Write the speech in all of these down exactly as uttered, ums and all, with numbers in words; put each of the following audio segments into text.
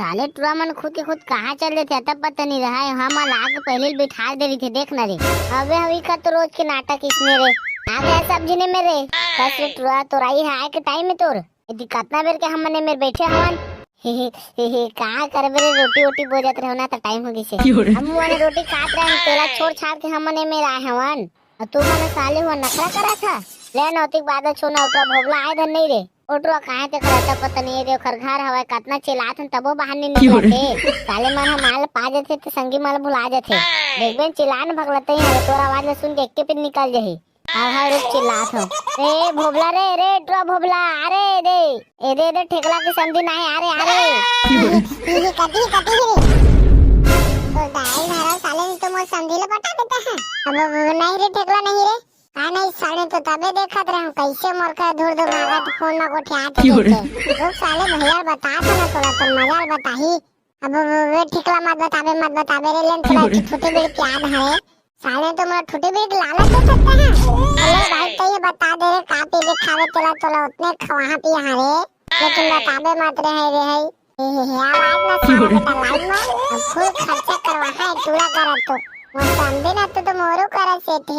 साले टुरा मन खुद के खुद कहाँ चल देथे, अतब पता नहीं रहा है। हम ला के पहले ही बिठा दे रही थे, देख ना रे। अबे हवी का तो रोज के नाटक इसने रे। आ गया सब जिने मेरे। बस रे टुरा, तोराई है आए के टाइम है तोर। यदि कतना बेर के हम मने मेर बैठे हवन। हे, हे, हे, हे, कहाँ करबे रे, रोटी वोटी बोजत रहो ना, त टाइम हो गिसे। हम मने रोटी खात रहे, तेला छोड़ छाड़ के हम मने मेर आए हवन। अउ तू मने साले हुआ नखरा करा था। ले नौतिक बाद छोना उठवा भोबला आए धन नहीं रे। उठवा कहाँ ते करता पता नहीं रे, ओखर घर हवय, कतना चिल्लात हन तबो बाहर नहीं निकलत हे। साले मन ह माल पा जथे त संगी माल भुला जथे। देखबे न चिल्लान भगलते ही हरे, तोर आवाज ल सुन के एक्के पिन निकल जही। हाँ, हाँ, रुक चिल्लात हो। रे भोबला रे, रे टुरा भोबला, अरे दे। ए दे, दे ठेकला के समधी नाही, अरे, अरे। कति, कति रे। तो दाई धरा साले ने तो मोर समधी ल पटा देता है। अब, अब, अब नहीं रे ठेकला नहीं रे। का नहीं साले तो तबे देखत रहे हम कैसे मोर का धुर धुर मारत फोन में गोठियात है। रुक साले भैया बता तो ना तोला, तोर मजा बताही। अब वे ठिकला मत बताबे, मत बताबे रे, लेन तोला एक ठुटी बीड़ी पिया दे रे। साले तो मोला ठुटी बीड़ी के लालच दे सकते हैं। अरे भाई, तो ये बता दे रे, का पीबे खाबे तोला, तोला उतने खवाहा पिया रे। लेकिन बताबे मत रे, है रे, है। हे, हे, हे, आवाज ना सारा बेटा लाइन में, अब फुल खर्चा करवा है, टूरा करत तो। वो समझे ना, तू तो मोरू करत से थे।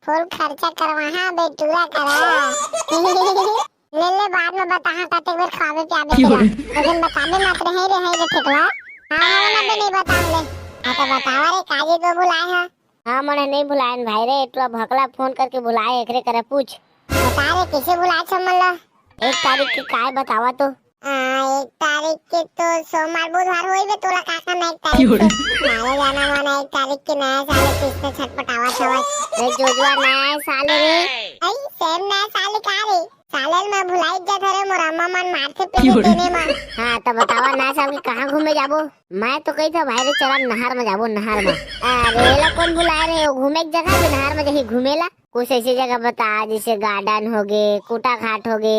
फुल खर्चा करवाहा बे, टूरा करा। ले, ले, बाद में बताहा, कतेक बेर खावे पियाबे तेला। लेकिन बताबे मत रहे रे, है रे ठेकला। हाँ, हाँ, ना बे, नहीं बताऊं ले। हाँ, तो बतावा रे, काजी तो भुलाए हा। हाँ, मने नहीं भुलायन भाई रे, टुरा भकला फोन करके भुलाए, एकरे करे पूछ। बता रे, किसे भुलाए छो मन ला? एक तारीख के काय बतावा तो? आ, एक तारीख के तो सोमवार बुधवार होई बे, तोला का काम है एक तारीख से? मारे जाना मन है एक तारीख के नया साल है, किसने छटपटावा छवा? रे जोजुआ नया साल है रे। आई, सेम नया साल है का रे? साले ल मैं भुलाई जात हरे, मोर अम्मा मन मारथे पीटे तेने मन। हाँ, त बतावा नया साल के कहाँ घूमे जाबो? मैं तो कही था भाई रे, चला नहर में जाबो, नहर में। अरे, एला कौन भुलाए रे? वो घूमे के जगह भी नहर में जही घूमेला। कुछ ऐसी जगह बता, जैसे गार्डन होगे, कुटा घाट होगे।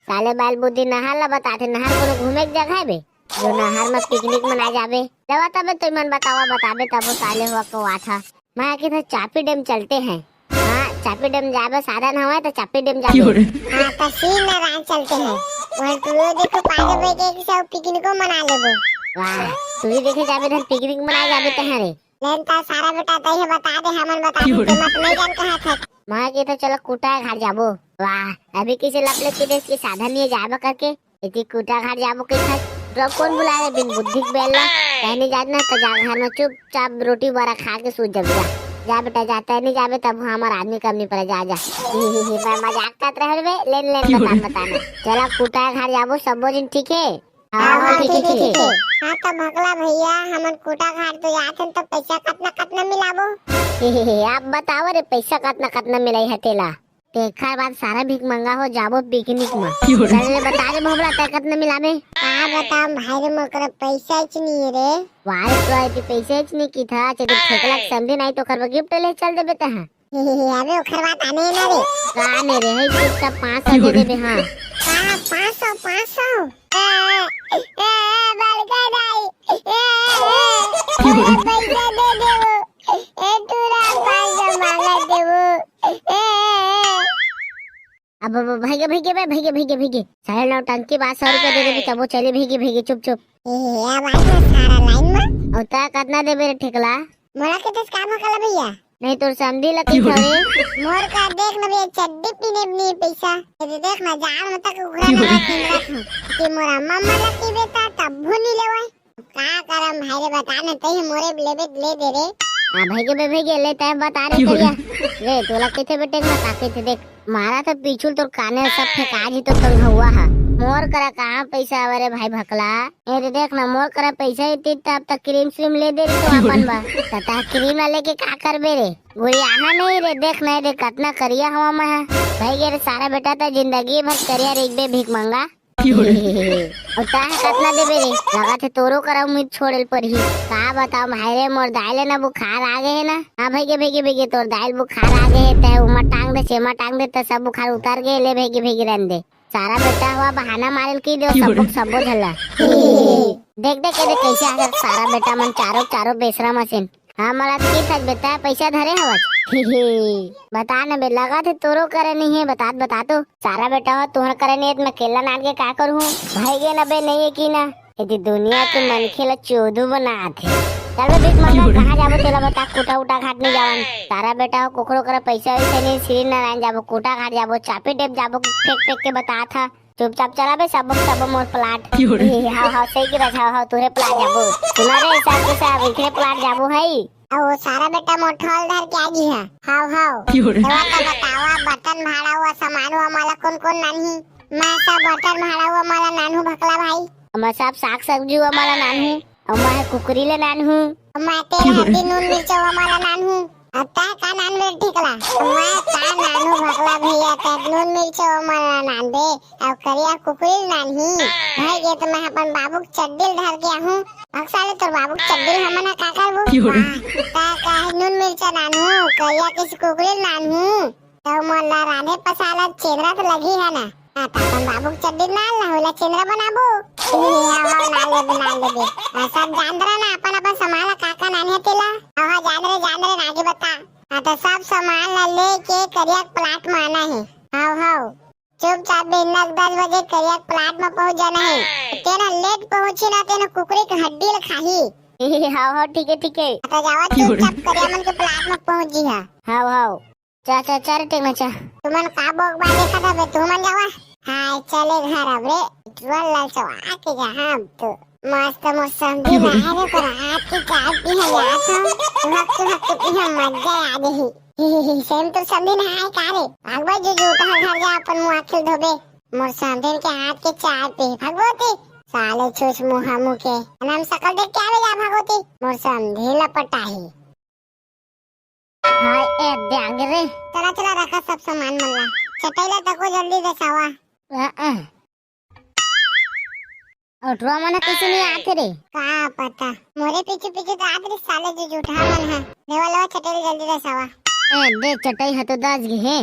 साले बाल बुद्धि नहर ला बताथे, नहर कोनो घूमे के जगह हे बे, जो नहर में पिकनिक मनाए जाबे। लेवा तबे तो मन बतावा, बताबे तबो साले हुआ को आथा। मैं आके तो चापी डैम चलते हैं। हाँ, चापी डैम जाबे साधन हवे तो चापी डैम जाबे। हाँ, तो सीन नारायण चलते हैं। वहाँ टूरो देखो पागे बे के एक सौ पिकनिको मना लेबो। वाह, तू ही देखे जाबे धन पिकनिक मनाए जाबे तहाँ रे। लेन ता सारा बेटा तई हे बता दे, हमन बता दे, ते मत नहीं जान कहा था। माँ के तो चलो कुटा घाट जाबो। वाह, अभी किसे लपले के देश के साधन नहीं जाबा करके, इति कुटा घाट जाबो के था। तो कौन बुला रे बिन बुद्धि के बेला? कहने जात ना तो जा घर में चुपचाप रोटी बरा खा के सो जब जा। जा बेटा जा, तय नहीं जाबे तब हमार आदमी कम नहीं पड़े, जा, जा। ही, ही, ही, मैं मजाक करत रहे बे, लेन, लेन, बता, बताना। चला कुटा घाट जाबो, सब दिन ठीक है? हाँ, हाँ, ठीक है, ठीक है। हाँ, तो भकला भैया, हमन कुटा घाट तो जात हन, तो पैसा कतना, कतना मिलाबो? हे, हे, हे, आप बताओ रे, पैसा कतना, कतना मिलाई है तेला? तेखर बाद सारा भीख मंगा हो जाबो पिकनिक में। चल ले बता रे भोबला, तै कतना मिलाबे? का बताओ भाई रे, मोर करा पैसा च नहीं है रे। वाह रे, तो आई पैसा च नहीं की था, चल ठेकला के समझे नहीं तो करबो गिफ्ट ले चल देबे तहाँ। अबे ओखर बात आने ना रे। का आने रे, है चुपचाप पाँच सौ दे देबे, हाँ। का पाँच सौ, पाँच सौ? ए, ए, ए, बड़का दाई, ए, ए, थोड़ा पैसा दे देबो। ए, टूरा पाँच सौ मांगा देबो। ए, ए, ए। अब, अब, भैगे, भैगे बे, भैगे, भैगे, भैगे। साले नौटंकी बात सौ रुपया दे देबे, तबो चले भैगे, भैगे, चुप, चुप। ए, अब आई ना सारा लाइन में। और तै कतना देबे रे ठेकला? मोला के तस का भकला भैया? नहीं तोर समधी ला कही थोड़े। मोर का देख ना भैया, चड्डी पीने भी नहीं पैसा। ये देख ना, जाड़ में तक उघरा लगा के रख हूँ। कि मोर अम्मा अम्मा ला की बेटा तब भू नहीं लेवाई। का करम भाई रे, बता ना, तही मोरे लेबे ले दे रे। हाँ भाई के बे, भाई के ले, तय बता रे करिया। रे तोला किथे बेटे ना ताके थे देख। मारा तो पीछू तोर काने सब फेंका जी तो कंघुआ हा। मोर करा कहाँ पैसा आवे रे भाई भकला? ए रे देख ना, मोर करा पैसा ही तीत, अब तक क्रीम श्रीम ले दे रही तो अपन बा। तता क्रीम ला लेके का करबे रे? गोरी आहा नहीं रे, देख नहीं रे, कतना करिया हवा मैं हा। भाई गे रे सारा बेटा, तो जिंदगी भर करिया रे, एक बे भीख मंगा। और ताहे कतना देबे रे? लगा थे तोरो करा उम्मीद छोड़े ल परही। का बताओ भाई रे, मोर दाई ले ना बुखार आ गए है ना। हाँ भाई गे, भाई गे, भाई गे, तोर दाई ल बुखार आ गए है, तय उमा टांग दे, सेमा टांग दे, त सब बुखार उतर गए, ले भाई गे, भाई गे, रहन दे। सारा बेटा हुआ बहाना मारे ल की दे, सबो, सबो झल्ला। देख, देख, देख, कैसे आ गया सारा बेटा मन, चारों, चारों बेसरा मशीन। हाँ, मला तो किथस बे, तैं पैसा धरे हवस। बता न बे, लगथे तोरो करा नइ हे, बतात बता तो। सारा बेटा हो, तुंहर करा नइ हे त मैं केला नान के का करहूँ? भई गे न बे, नइ हे कि ना? एती दुनिया के मनखे ला चोदू बनात हे। चल बे भीख मंगा, कहाँ जाबो तेला बता, कुटा उटा घाट नइ जावन। सारा बेटा हो, कोखरो करा पैसा वैसा नइ, श्री नारायण जाबो, कुटा घाट जाबो, चापी डेम जाबो, फेंक फेंक के बतात हे। चुपचाप चला बे, सबो सबो मोर प्लाट। क्यों रे? ए, हव, हव, सही के रच, हव, हव, तुंहरे प्लाट जाबो। सुना रे, सब के सब, इखरे प्लाट जाबो हई। अउ सारा बेटा मोर ठोल धर के आ गिहा। हव, हव। क्यों रे? एवा तो बतावा, बर्तन भाड़ा हुआ, सामान हुआ, मला कोन कोन नानही? मैं सब बर्तन भाड़ा हुआ, मला नानहूँ भकला भाई। मैं सब साग सब्जी हुआ, मला नानहूँ। अउ मैं कुकरी ले नानहूँ। मैं तेरा हड्डी नून मिर्चा हुआ, मला नानहूँ। अब तैं का नानबे ठीक ला? मैं का नानहूँ भकला भैया, तैं नून मिर्चा हुआ, मला नानबे। अउ करिया कुकरी ल नानही। भई गे त मैं अपन बाबू के चड्डी ल धर के आहूँ। भग साले, तोर बाबू के चड्डी ल हमन ह का करबो? क्यों रे? हाँ, त काहे नून मिर्चा नानहूँ, करिया किस कुकरी ल नानहूँ। त मोला रांधे पसाला चेंदरा त लगही है ना। हाँ, त अपन बाबू के चड्डी ल नान ला, ओला चेंदरा बनाबो। ए, हव, हव, नान लेबे, नान लेबे। हाँ, सब जान दरा ना, अपन अपन सामान ला का का नानहे तेला। हव, हव, जान रे, जान रे, नागे बता। हाँ, त सब सामान ला लेके करिया के प्लाट म आना हे। हव, हव। चुपचाप बिहनिया के दस बजे करिया के प्लाट म पहुंच जाना हे। तेन ह लेट पहुंची ना, तेन ह कुकरी के हड्डी ल खाही। हव, हव, ठीक हे, ठीक हे। त जावा, चुपचाप करिया मन के प्लाट म पहुंच जिहा। हव, हव। चा, चा, चा रे टेकना चा। तुमन का बोकबा देखत हवे, तुमन जावा। हाँ, चले घर अब रे। पेट्रोल ललचवा के जहाँ अब तो। मस्त मौसम भी ना है रे, पर रात के चाय पी हम जात हूँ। तुहक, तुहक के पी हम मजा आ जाही। ही, ही, ही, सेम तो समधी नहाए का रे? भागबे जो जूठा घर जा अपन मुँह आँखी ल धोबे। मोर समधिन के हाथ के चाय पी भगवती। साले छूछ मुँहा मुँह के। नाम सकल देख के आवे जा भगवती। मोर समधी ल पटाही। हाय ए दे आगे रे। चला चला रखा सब सामान मन ला। चटई ला तको जल्दी दसावा। अ, अ। अउ टुरा मन ह कइसे नइ आत हे रे? का पता, मोरे पीछू पीछू तो आत रहिस साले जो जूठा मन ह। लेवा लेवा चटई ल जल्दी दसावा। ए दे, चटई ह तो दस गे हे,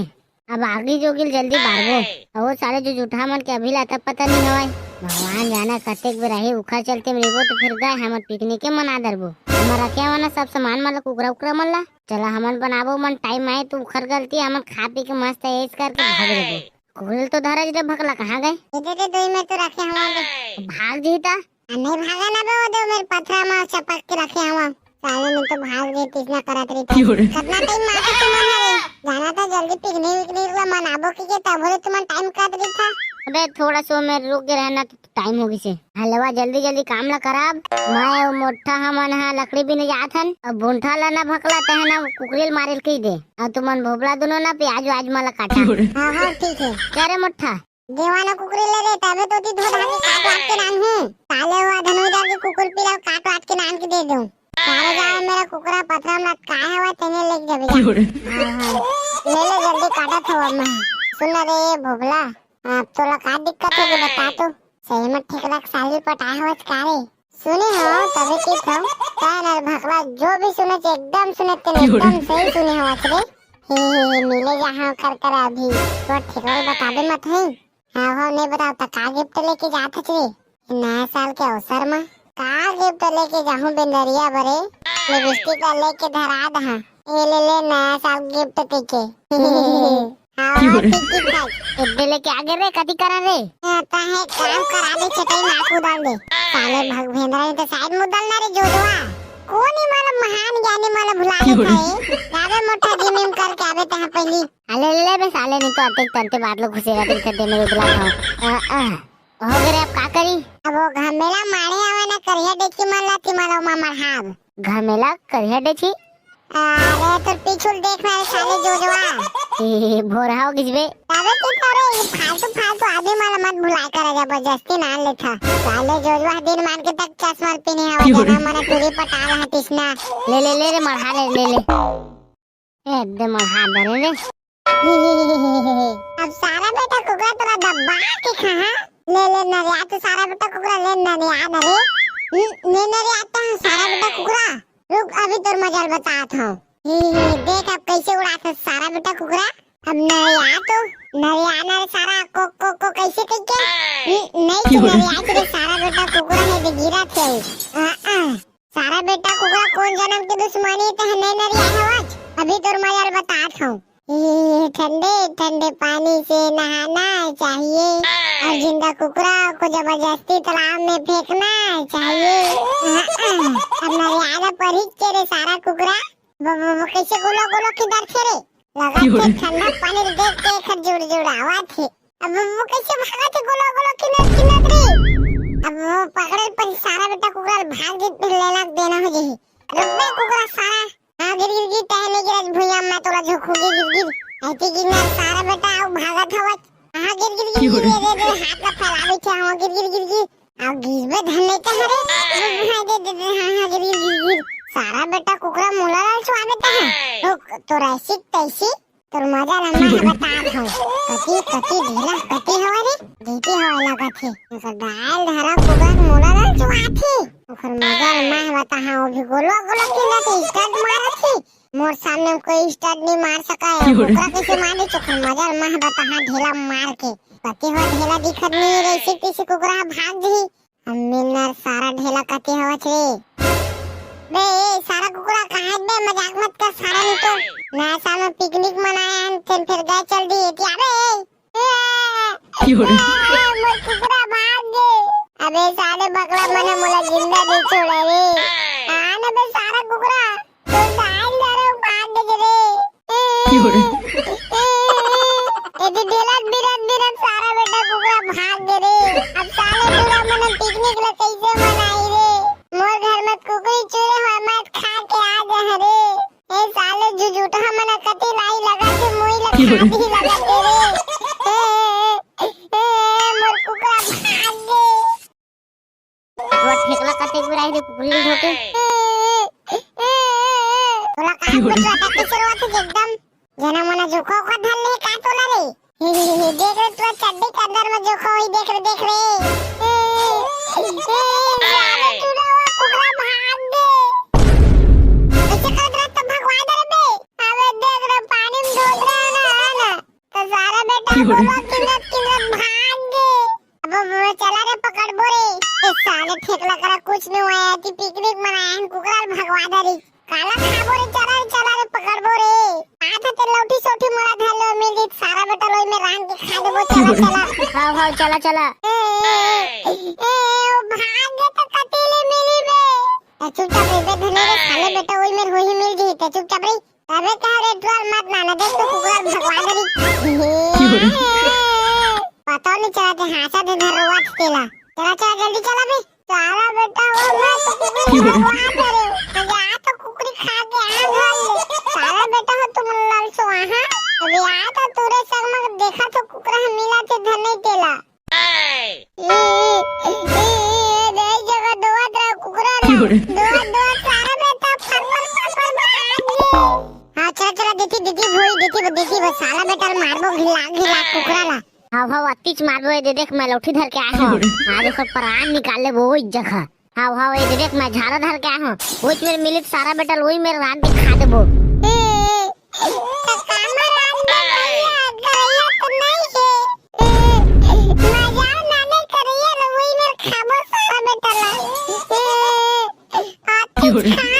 अब आगी जोगी ल जल्दी बारबो। अउ साले जो जूठा मन के अभी ला अता पता नइ हवय। भगवान जाने कतेक बेर आही, उखर चलते में रहिबो तो फिर गए हमर पिकनिक के मना डरबो। हमर रखे हवा ना सब सामान मन ला, कुकरा उकरा मन ला। चला हमन बनाबो मन, टाइम आए तो उखर गलती, हमन खा पी के मस्त ऐश करके भाग लेबो। कुकरी ल तो धरा जी रे भकला, कहाँ गए? ए दे दे, दोई में तो रखे हवा दे। भाग जी ता। आ, नहीं भागा ना बे, वो दे मेरे पथरा में चपक के रखे हवा। साले में तो भाग जे तइसना करत रहिथे। क्यों रे? कतना टाइम मारत तुमन हवे। जाना था जल्दी पिकनिक विकनिक ला मनाबो कहिके तभो ले तुमन टाइम करत रहिथा। अबे थोड़ा सो में रुक के रहना तो टाइम हो गिसे। हलवा जल्दी जल्दी काम ला कराब। मैं अउ मोठा हमन हा लकड़ी बीने जात हन। अब भुंठा ला ना भकला तहन ना कुकरी ल मारे ल कहि दे। अउ तुमन भोभला दुनो ना प्याज व्याज मन ला काटा। क्यों रे? हाँ, हाँ, ठीक हे। का रे मोठा? देवा ना कुकरी ले रे, तभे तो ओती धो धाके काट वाट के नानहूँ। साले हुआ धनोई डर के कुकुर पीला काट वाट के नान के दे दूँ। सारे जाओ मेरा कुकरा पथरा में लटकाए हवा, तेने लेके जाबे जा। क्यों रे? हाँ, हाँ। ले ले जल्दी काटत हवा मैं। सुन रे भोभला, अब तोला का दिक्कत होगे बता तो? सही में ठेकरा के साली पटाए हवस का रे? सुने हो, तभे कहित हो, कान अउ भकला जो भी सुने छे, एकदम सुने तेने, क्यों रे? एकदम सही सुने हवस रे। हे, हे, हे, मिले जाहूँ कर कर अभी, तो ठेकरा ल बताबे मत हई। हाँ, हो, नहीं बताओ, त का गिफ्ट लेके जात हच रे? नया साल के अवसर म का गिफ्ट लेके जाहूँ बेंदरिया बरे? लिपस्टिक ला लेके धरा दहा। ए ले ले, नया साल गिफ्ट कहिके। हाँ, क्यों रे? ठीक, ठीक भाई। एड्डे लेके आगे रे, कति करा रे? हाँ, ताहे काम करा दे, चटई मा कुदाल दे। साले भग भेंदरा, नहीं तो शायद मुदल ना रे जोजवा। कोन ही माला महान ज्ञानी माला भुला क्यों रे? लेता है। जाबे मोठा जिम विम करके आबे तहाँ पहली। अले ले बे साले, नहीं तो अतेक तंते बात लो घुसेरा तेरे खड्डे में उदला खाओ। आ, आ। हो गे रे, अब का करी? अब वो घमेला मारे आवे ना करिया डेची मन ला, तिमन ला ओमा मरहाब। घमेला करिया डेची? अरे तोर पीछू ल देख ना रे साले जोजवा। ए, भोरहा हो गिस बे। अबे तू तो रे, ये फालतू फालतू आदमी मन ला मत भुलाए कर, जबरदस्ती नान लेथा। साले जोजवा दिन मान के तक चश्मा ल पीने हवा, क्यों रे? जाना मन टूरी पटा रहा तइसना। ले ले ले रे मरहा ले, ले ले। एकदम हाथ धरे रे। अब सारा बेटा कुकरा तोला दबा के खा, हाँ? ले ले नरिया तो सारा बेटा कुकरा, ले नरिया ना रे। हम्म, ले नरिया तो सारा बेटा कुकरा। रुक, अभी तोर मजाल बतात हूँ। ही, ही, ही, देख अब कैसे उड़ात है सारा बेटा कुकरा। अब नरिया तो, नरिया ना रे सारा को, को, को कैसे कह के? ही, नहीं तो क्यों रे? नरिया तो रे सारा बेटा कुकरा है, दे गिरा थे। आ, आ। सारा बेटा कुकरा कोन जनम दुश्मनी तहने नरिया हवच, अभी तोर मजा ल बतात हूँ। ए, ठंडे ठंडे पानी से नहाना चाहिए और जिंदा कुकरा को जबरदस्ती तालाब में फेंकना चाहिए। अब नरिया ला परिच के रे सारा कुकरा। वो, वो, वो कैसे गोलो गोलो किंदरथे रे? लगा थे ठंडा पानी देख के एकर जुड़ जुड़ आवा थे। अब वो कैसे भागा थे गोलो गोलो किंदर किंदर रे? अब वो पकड़े पर सारा बेटा कुकरा भाग जित लेला देना हो जही। रुक बे कुकरा सारा। हाँ, गिर, गिर, गिर, टहने गिरत भुइयां में तोला झोंकूंगी, गिर, गिर। ऐती गिरना सारा बेटा, आओ भागत हवत। हाँ, गिर, गिर, गिर, गिर, रे, रे, रे, हाथ ला फैलावे छे, हाँ, गिर, गिर, गिर, गिर। आओ, गिर बे धन नहीं कह रे। हाँ, दे, दे, दे, हाँ, हाँ, गिर, गिर, गिर, गिर। सारा बेटा कुकरा मोला लाल चुआ देता है। तो, तो रैसी तैसी, तोर मजा ला मैं बतात हूँ। कति, कती ढीला, कती हवा रे? ढीटी हवा लागत हे। ओकर दाल धरा कुकरा मोला लाल चुआ थे। ओकर मजा ल मैं बताहा, वो भी गोलो गोलो किंदरथे, स्टंट मारत हे। मोर सामने में कोई स्टंट नहीं मार सका है। कुकरा कैसे मारे, ओकर मजा ल मैं बताहा ढेला मार के। कते हो ढेला दिखत नहीं है, ऐसे कैसे कुकरा भाग जही। हम मिलनर सारा ढेला कते हो छे। बे, ए, सारा कुकरा कहाँ बे, मजाक मत कर सारा, नहीं तो नया साल में पिकनिक मनाए हन, तेन फिर गए चल दिए, क्या बे? ए, ए, मोर कुकरा भाग गे। अबे साले बकला मने मोला जिंदा नहीं छोड़े रे। हाँ ना बे सारा कुकरा, तोर दाल धरे भाग गे रे। ए, ए, ए, ए, ए, ए, ढेलत बिरत बिरत सारा बेटा कुकरा भाग गे रे। अब साले टूरा मने पिकनिक ला कैसे मनाई रे? मोर घर में कुकरी चूरे हो मत खा के आ जा रे। ए साले झुझुटहा मन कति लाई लगा के मोई ला खा भी लगा के रे। ए, ए, ए, ए, मोर कुकरा भाग गे। वो ठेकला कते गिराई रे कुकरी ल धोके। तोला का कुछ लटक के शुरुआत है एकदम। जना मना जोखा ओखा धर ले का तोला रे। देख रे तोर चड्डी के अंदर में जोखा होई, देख रे, देख रे। ए, ए, ए, साले टूरा हुआ कुकरा भाग गे। ऐसे करत रह तब भगवा दे रे बे। अबे देख रे पानी में धोत रहे ना, है ना? तो सारा बेटा गोलो किंदत किंदत भाग गे। अब वो चला रे पकड़बो रे। ए साले ठेकला करा कुछ नहीं हुआ है, कि पिकनिक मनाए हन कुकरा ल भगवा दे रे। काला खाबो रे, चला रे, चला रे, पकड़बो रे। आ था ते लौठी सौठी मोला धर लो, मिल जीत सारा बेटा लोई में रांध के खा देबो, चला, चला। हाव, हाव, चला, चला। ए, ए, ए, ओ भाग गे तो कती ले मिली बे। ए, चुपचाप रे, बे धने रे, साले बेटा ओई मेर होही मिल जी, ते चुपचाप रे। अबे कह रे, डर मत माना, देख तो कुकरा भगवा दे री। पता नहीं चला ते हाँसा दे धर रोवा तेला। चला, चला, जल्दी चला बे। सारा बेटा वो मैं तो कुकरी भगवा दे रे। तो या तो कुकरी खा के आ घर ले। सारा बेटा हो तुम लल सो आहा। अबे आ तो तोरे संग में देखा तो कुकरा हम मिला थे धर नहीं तेला। ए, ए, ए, ए, दे जगह दोवा दरा कुकरा ना। दोवा, दोवा सारा बेटा फर, फर, फर, फर, फर, आ गए। हाँ, चला, चला, देखी, देखी, भोई, देखी, देखी, बस साला बेटा ल मारबो, घिला, घिला, कुकरा ला। हाव, हाव, अतिच मारबो, ए दे देख, मैं लौठी धर के आए हूँ। आज ओकर प्राण निकाल लेबो, ओई जगह। हाव, हाव, ए दे देख, मैं झारा धर के आए हूँ। ओई मेर मिलित सारा बेटा ल, ओई मेर रांध के खा देबो। ए, ए, ए, तो कामा रांध के भैया, गैया तो नहीं है। ए, ए, मजाक नाने करिए रे, ओई मेर खाबो सारा बेटा ला। ए, ए, ए, अतिच खा